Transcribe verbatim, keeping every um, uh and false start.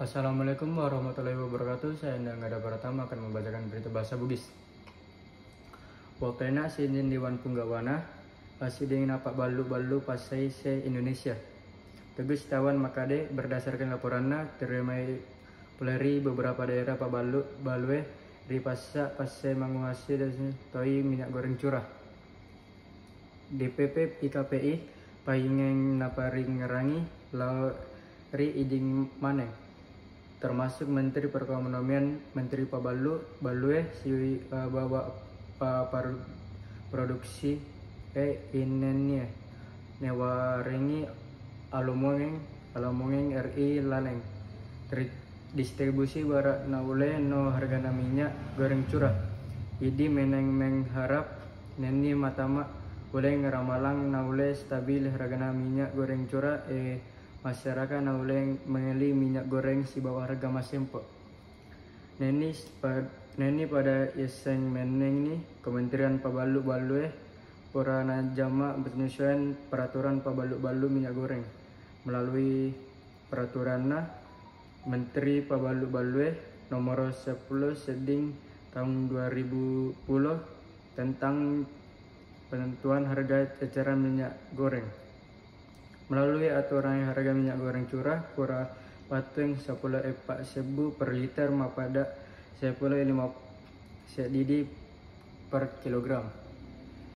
Assalamualaikum warahmatullahi wabarakatuh. Saya Endang Gada Pratama akan membacakan berita bahasa Bugis. Wakkena sidin Dewan Punggawana, siding napabballu-ballu passai se Indonesia. Tegus Sitawan makkade, berdasarkan laporanna, terima polari beberapa daerah pabballu-ballue ri passa passai manguasai toi minyak goreng curah. D P P I K P I paingeng naparingngerangi lao ri iding maneng, termasuk Menteri Perekonomian, Menteri Paballu, Ballue, sibawa pa-, par-, produksi e inennie newarengi alomongeng, alomongeng R I laleng. Tri-, distribusi bara naulle no hargana minyak goreng curah. Idi meneng mengharap nenni matama uleng ramalang naulle stabil hargana minyak goreng curah e masyarakat naulle mengeli minyak goreng sibawa harga masempo. Nenni pa-, nenni pada yesseng mennengni Kementerian Paballu-ballue pura najama penyesuaian peraturan paballu-ballu minyak goreng melalui peraturanna Menteri Paballu-ballue nomoro seppulo sedding tahun dua ribu seppulo tentang penentuan harga eceran minyak goreng. Melalui aturan harga minyak goreng curah pura pateng seppulo eppa sebbu per liter mappada seppulo lima seddidi per kilogram.